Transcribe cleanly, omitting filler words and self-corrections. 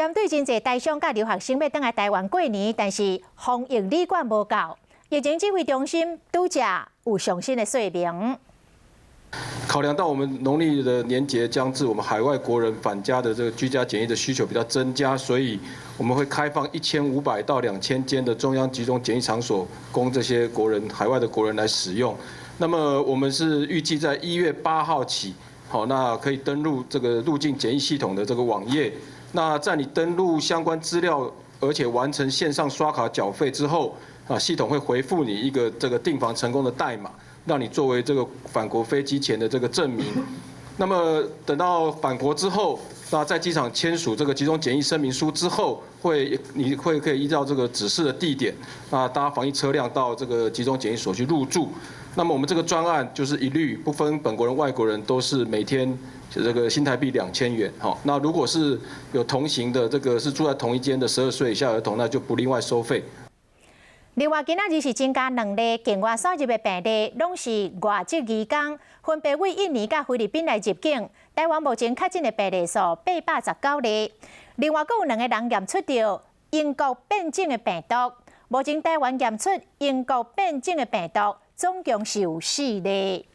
針對真濟台商佮留學生欲轉來台灣過年，但是防疫旅館無夠，疫情指揮中心拄才有上新的說明。考量到我們農曆的年節將至，我們海外國人返家的這個居家檢疫的需求比較增加，所以我們會開放1500到2000間的中央集中檢疫場所，供這些國人海外的國人來使用。那麼我們是預計在1月8號起，好，那可以登錄這個入境檢疫系統的這個網頁。那在你登錄相關資料，而且完成線上刷卡繳費之後，啊，系統會回復你一個這個訂房成功的代碼，讓你作為這個返國飛機前的這個證明。那麼等到返國之後，那在機場簽署這個集中檢疫聲明書之後，你會可以依照這個指示的地點，啊，搭防疫車輛到這個集中檢疫所去入住。那麼我們這個專案就是一律不分本國人、外國人，都是每天這個新台幣2000元。好，那如果是有同行的，這個是住在同一間的12歲以下兒童，那就不另外收費。另外，今仔日是增加兩例境外輸入的病例，攏是外籍移工，分別對印尼佮菲律賓來入境。台灣目前確診的病例數819例。另外，閣有兩个人驗出著英國變種的病毒。目前台灣驗出英國變種的病毒，總共是有四例。